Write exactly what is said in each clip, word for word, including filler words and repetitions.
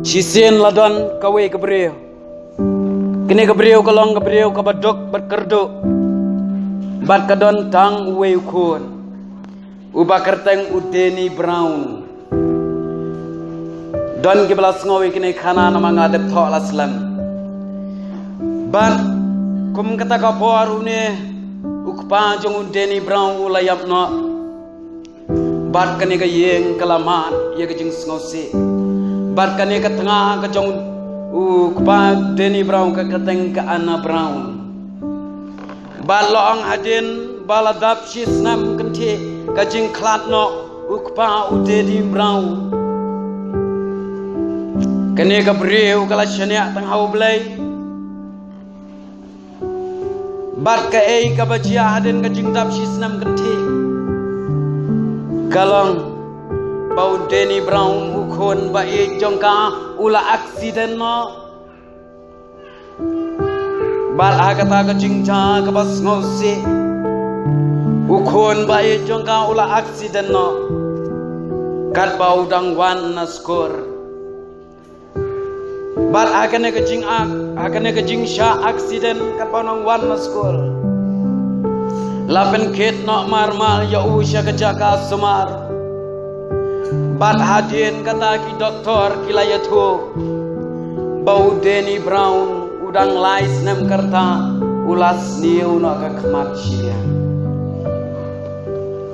Shisien la don kawei ka briew. Kane ka briew ka long ka briew kaba duk bad kyrduh. Bad ka don tang uwei u khun, uba kyrteng u Danny Brown. Don kiba la sngew ïa kane ka khana namar nga dep thoh la slem. Bad kum kata ka por une u kpa jong u Danny Brown u la ïap noh. Bad kane ka ïing ka la mad ïa ka jingsngewsih. Bad kane ka tnga ka jong u kpa Danny Brown ka kyrteng ka Anna Brown. Bad la ong hadien ba la dap shi snem kynthih ka jingkhlad noh u kpa u Danny Brown. Kane ka briew ka la shaniah tang ha U Blei. Bad kaei kaba jia hadien ka jingdap shi snem kynthih ka long ba u Danny Brown u khun ba ïeit jong ka u la accident noh. Bad ha kata ka jingjia kaba sngewsih u khun ba ïeit jong ka u la accident noh. Katba u dang wan na skul. Bad ha kane ka jingak, ha kane ka jingshah accident katba u dang wan na skul, la pynkit noh marmar ïa u sha ka jaka sumar. Bad hadien kata ki doktor ki la ïathuh ba u Danny Brown u dang lai snem ka rta u la sniew noh ka khmat shiliang.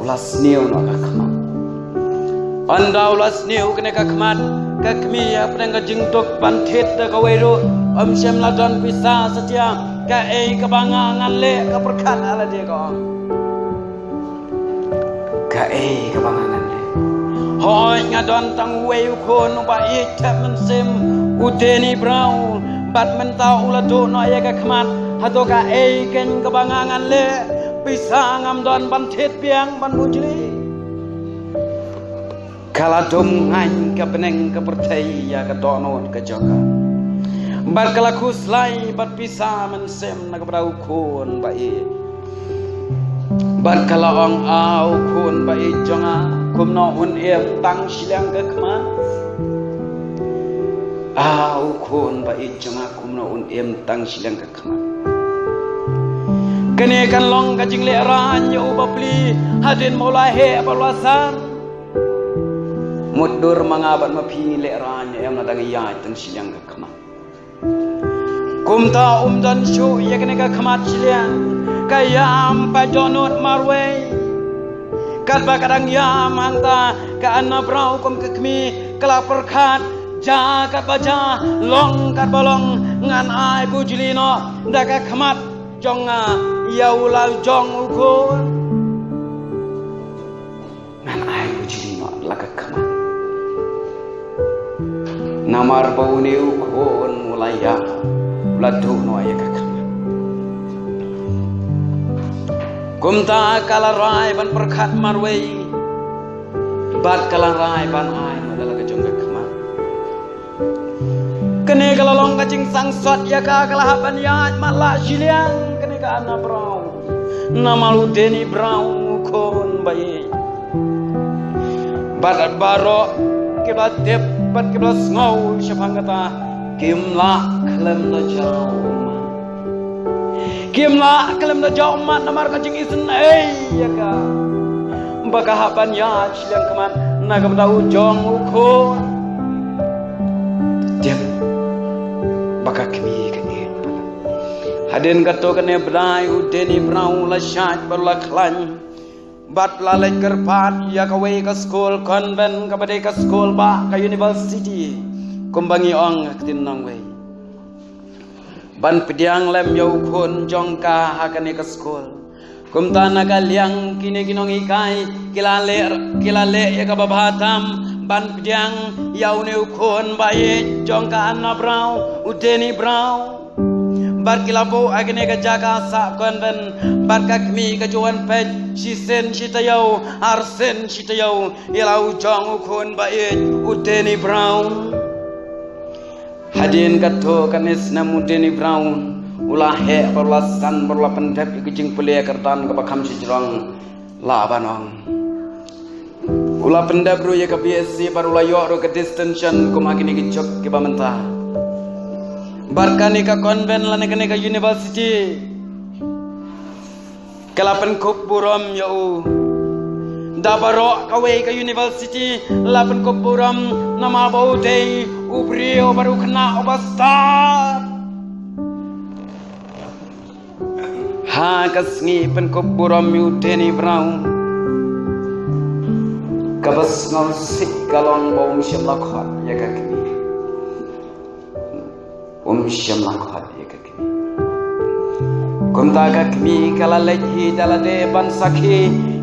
U la sniew noh ka khmat. Ynda u la sniew kane ka khmat, ka kmie hapdeng ka jingduk ban thied da kawei ruh ym shym la don pisa satia. Kaei kaba nga ngan leh ka pyrkhat ha lade ka ong. Kaei kaba nga ngan leh. Hooid nga don tang uwei u khun uba ïeit thep mynsiem u Danny Brown bad mynta u la duh noh ïa ka khmat. Hato kaei keiñ kaba nga ngan leh. Pisa ngam don ban thied biang ban bujli. Ka la dum ngaiñ ka bneng ka pyrthei ïa ka dohnud ka jong ka. Bad ka la khuslai bad pisa mynsiem na ka bynta u khun ba ïeit. Bad ka la ong, a u khun ba ïeit jong nga, kumno un im tang shiliang ka khmat. A u khun ba ïeit jong nga, kumno un im tang shiliang ka khmat. Kane kan long ka jinglehrain ïa u bapli hadien ba u la heh bad u la san. Mutdur ma nga bad ma phi ngi lehrain ïa em lada ngi ïaid tang shiliang ka khmat. Kumta um don shuh ïa kane ka khmat shiliang, ka ïam pat dohnud marwei. Katba ka dang ïam hangta ka Anna Brown kum ka kmie ka la pyrkhat, ja katba ja, long katba long, ngan ai bujli noh da ka khmat jong nga ïa u la jong u khun. Ngan ai bujli noh la ka khmat. Namar ba une u khun u la ïap, u la duh noh ïa ka khmat. Kumta ka la rai ban pyrkhat marwei bad ka la rai ban ai noh da la ka jong ka khmat. Kane ka la long ka jingsangsot ïa ka, ka la hap ban ïaid matlah shiliang kane ka Anna Brown. Namar u Danny Brown u khun ba ïeit. Bad baroh kiba tip bad kiba sngew shaphang kata kim lah khlem da jaw ummat. Kim lah khlem da jaw ummat namar ka jingisynei ïa ka. Ba ka hap ban ïaid shiliang khmat na ka bynta u jong u khun. Tip ba ka kmie ka ïeit palat. Hadien kato kane bnai u Danny Brown u la shait bad u la khlaiñ. Bad la leit kyrpad ïa kawei ka skul convent kaba dei ka skul ba ka university. Kumba ngi ong ha ka ktien nongwei. Ban pdiang lem ïa u khun jong ka ha kane ka skul. Kumta na ka liang kine ki nonghikai ki la leh, ki la leh ïa kaba bha tam ban pdiang ïa une u khun ba ïeit jong ka Anna Brown, u Danny Brown. Bad ki la buh ha kane ka jaka sah convent, bad ka kmie ka ju wan peit shisien shi taïew, arsien shi taïew ïa la u jong u khun ba ïeit u Danny Brown. Hadien kato kane snem u Danny Brown u la heh bad u la san bad u la pyndep ïa ka jingpule kyrdan kaba kham shajrong, la ban ong. U U la pyndep ruh ïa ka B S c bad u la ïoh ruh ka distinction kum ha kine ki juk kiba mynta. Bad kane ka convent lane kane ka university ka la pynkup burom ïa u. Da baroh kawei ka university la pynkup burom namar ba u dei u briew bad u khynnah uba stad. Ha ka sngi pynkup burom ïa u Danny Brown, kaba sngewsih ka long ba um shym la khot ïa ka kmie. Um shym la khot ïa ka kmie. Kumta ka kmie ka la leit hi da lade ban sakhi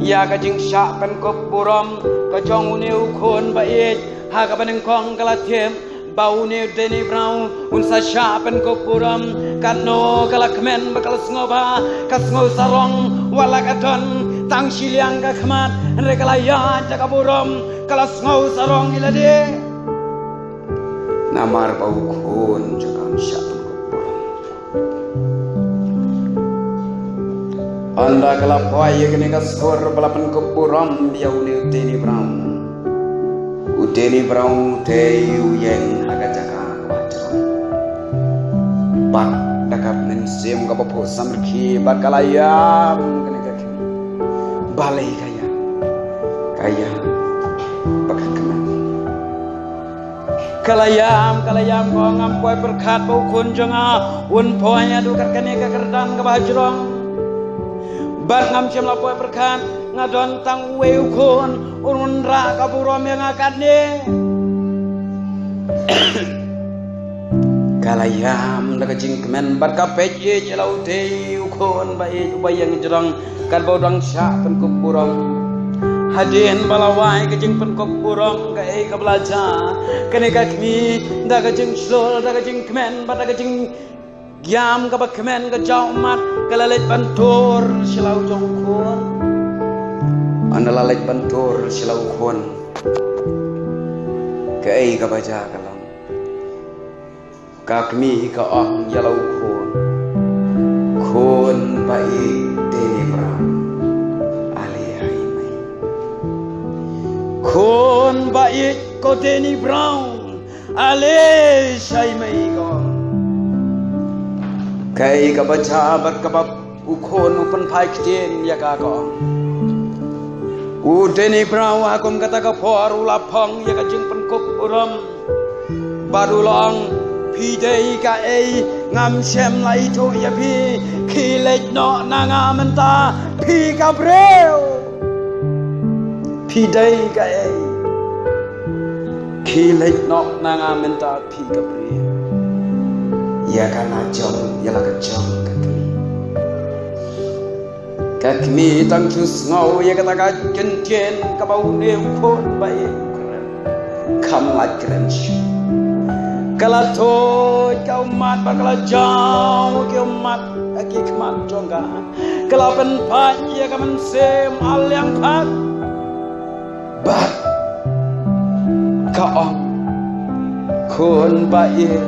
ïa ka jingshah pynkup burom ka jong une u khun ba ïeit, ha kaba nyngkong ka la tip ba une u Danny Brown un sa shah pynkup burom. Katno ka la kmen bad ka la sngewbha, ka sngewsarong, wat la ka don tang shiliang ka khmat, hynrei ka la ïaid da ka burom, ka la sngewsarong ïa lade. Namar ba u khun jong ka un shah pynkup burom. Ynda ka la poi ïa kane ka skur ba la pynkup burom ïa une u Danny Brown. U Danny Brown u dei u ïeng ha ka jaka kaba jrong. Bad da ka mynsiem kaba phuh samrkhie bad ka la ïam kane ka kmie. Balei ka ïam? Ka ïam ba ka kmen. Ka la ïam, ka la ïam, ko ngam poi pyrkhat ba u khun jong nga un poi haduh kat kane ka kyrdan kaba jrong. Bad ngam shym la poi pyrkhat nga don tang uwei u khun un wanrah ka burom ïa nga katne. Ka la ïam da ka jingkmen bad ka peit ïeit ïa la u dei u khun ba ïeit uba ïeng jrong. Katba u dang shah pynkup burom. Hadien ba la wai ka jingpynkup burom kaei kaba la jia. Kane ka kmie da ka jingshlur, da ka jingkmen bad da ka jingïam kaba kmen ka jaw ummat ka la leit ban tur sha la u jong u khun. Ynda la leit ban tur sha la u khun, kaei kaba jia ka long. Ka kmie ka ong ïa la u khun, khun ba ïeit Danny Brown, ale shai mei. Khun ba ïeit ko Danny Brown, ale shai mei, ka ong. Kaei kaba jia bad kaba u khun u pynphai ktien ïa ka, ka ong. U Danny Brown ha kum kata ka por u la phong ïa ka jingpynkup burom. Bad u la ong, phi dei kaei, ngam shym la ithuh ïa phi, khie leit noh na nga mynta, phi ka briew. Phi dei kaei, khie leit noh na nga mynta, phi ka briew. Ïa ka la jong, ïa la ka jong ka kmie. Ka kmie tang shu sngew ïa kata ka kyntien kaba une u khun ba ïeit u kren. Kham lait kren shuh. Ka la tuid ka ummat bad ka la jaw ki ummat ha ki khmat jong ka. Ka la pynpait ïa ka mynsiem ha liang pat. Bad ka ong, khun ba ïeit,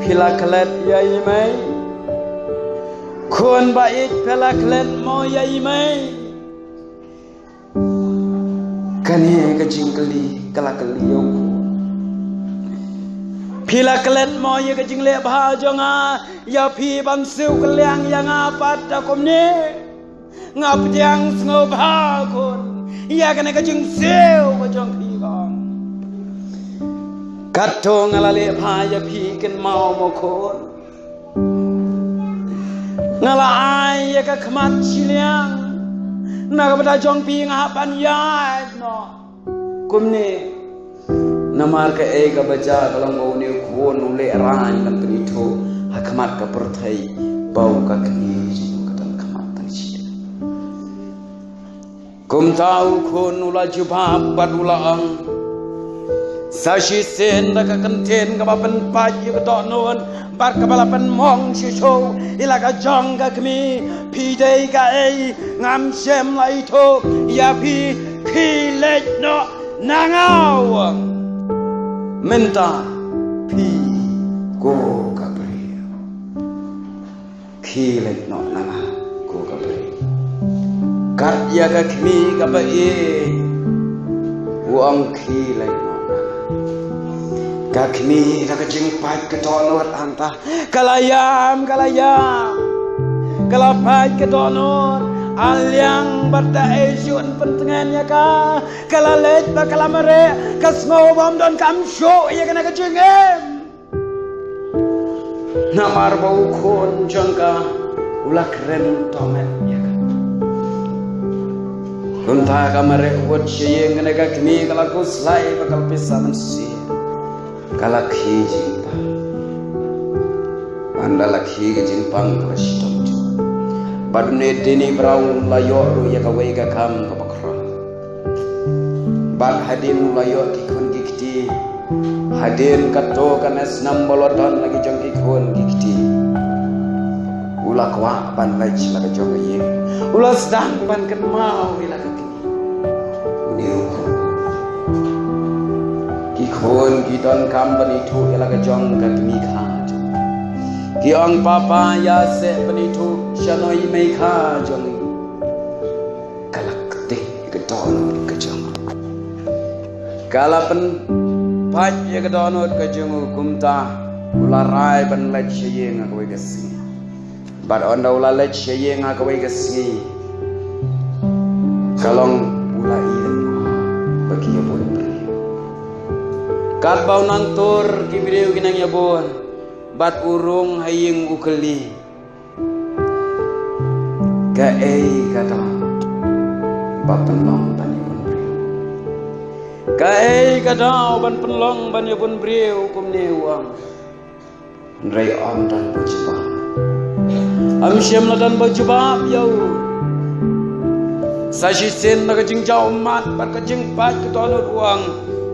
phi la klet ïa i mei? Khun ba ïeit, phi la klet mo ïa i mei? Kane ka jingkylli ka la kylli ïa u khun. Phi la klet mo ïa ka jingleh bha jong nga, ïa phi ban siew kylliang ïa nga pat da kumne? Nga pdiang sngewbha khun ïa kane ka jingsiew ka jong phi, ka ong. Kato nga la leh bha ïa phi kynmaw mo khun. Nga la ai ïa ka khmat shiliang na ka bynta jong phi, nga hap ban ïaid noh kumne. Namar kaei kaba jia ka long ba une u khun u lehraiñ ban pynithuh ha khmat ka pyrthei ba u ka kmie jong u ka don khmat tang shi. Kumta u khun u la jubab bad u la ong, sa shisien da ka kyntien kaba pynpait ïa ka dohnud bad kaba la pynmong shisha ïa la ka jong ka kmie, phi dei kaei, ngam shym la ithuh ïa phi, khie leit noh na nga mynta, phi ko ka briew. Khie leit noh na nga ko ka briew. Kat ïa ka kmie kaba ïeit, U ong khie leit noh. Ka kmie da ka jingpait ka dohnud hangta ka la ïam, ka la ïam. Ka la pait ka dohnud, a liang bad da ei shuh pyntngen ïa ka. Ka la leit bad ka la mareh, ka sngew bym don kam shuh ïa kane ka jingim. Namar ba u khun jong ka u la kren tohmet ïa ka. Kumta ka mareh wut sha ïing, kane ka kmie ka la khuslai bad ka la pisa mynsiem. Ka la khie jingpang. Ynda la khie ka jingpang ka la shitom jur. Bad une Deni Brown u la ïoh ruh ïa kawei ka kam kaba khraw. Bad hadien u la ïoh ki khun ki kti, hadien katto katne snem ba u la don la ki jong ki khun ki kti, u la kwah ban leit sha la ka jong ka ïing. U la sdang ban kynmaw ïa la ka kmie. Une u khun. Ki khun ki donkam ban ithuh ïa la ka jong ka kmie kha jong. Ki ong, "Papa, ïa seh ban ithuh shano i mei kha jong i." Ka la ktieh ïa ka dohnud ka jong u. Ka la pynpait ïa ka dohnud ka jong u, kumta u la rai ban leit sha ïing ha kawei ka sngi. Bad ynda u la leit sha ïing ha kawei ka sngi, ka long u la ïohi ba ki ïabun briew. Katba u nang tur ki briew ki nang ïabun, bad u rung ha ïing u kylli. Kaei ka daw ba pynlong ban ïabun briew? Kaei ka daw ban pynlong ban ïabun briew kumne, u ong? Hynrei ym don ba jubab. Ym shym la don ba jubab ïa u. Sa shisien na ka jingjaw ummat bad ka jingpait ka dohnud, u ong,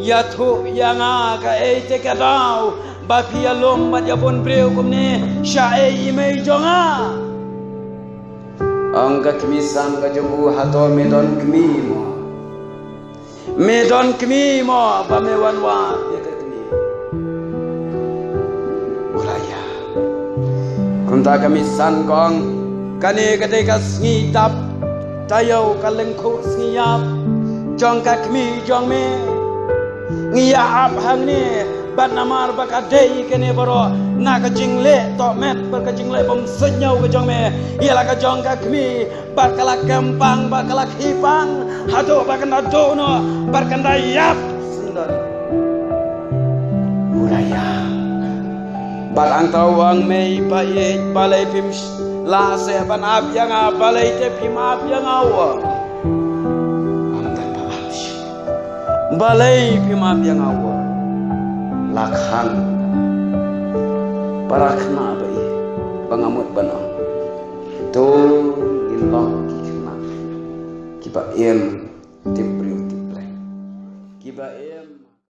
ïathuh ïa nga kaei te ka daw ba phi ïalum bad ïabun briew kumne sha ei i mei jong nga. Ong ka kmie san ka jong u, hato me don kmie mo? Me don kmie mo ba me wan wad ïa ka kmie? U la ïa. Kumta ka kmie san ka ong, kane ka dei ka sngi dap taïew, ka lyngkhuh sngi ïap jong ka kmie jong me. Ngi ïa ap hangne bad namar ba ka dei kane baroh na ka jingleh tohmet bad ka jingleh bym suidñiew ka jong me ïa la ka jong ka kmie, bad ka la kem pang bad ka la khie pang haduh ba kan da duh noh bad kan da ïap syndon. U la ïa. Bad hangta u ong, mei pa ïeit, balei phim sh-, lah seh ban ap ïa nga, balei te phim ap ïa nga, u ong? Ym don ba ap shuh. Balei phim ap ïa nga, u ong? La khang. Para khynnah ba ïeit, ba nga mut ban ong, to ngin long ki khynnah kiba im tip briew tip Blei, kiba im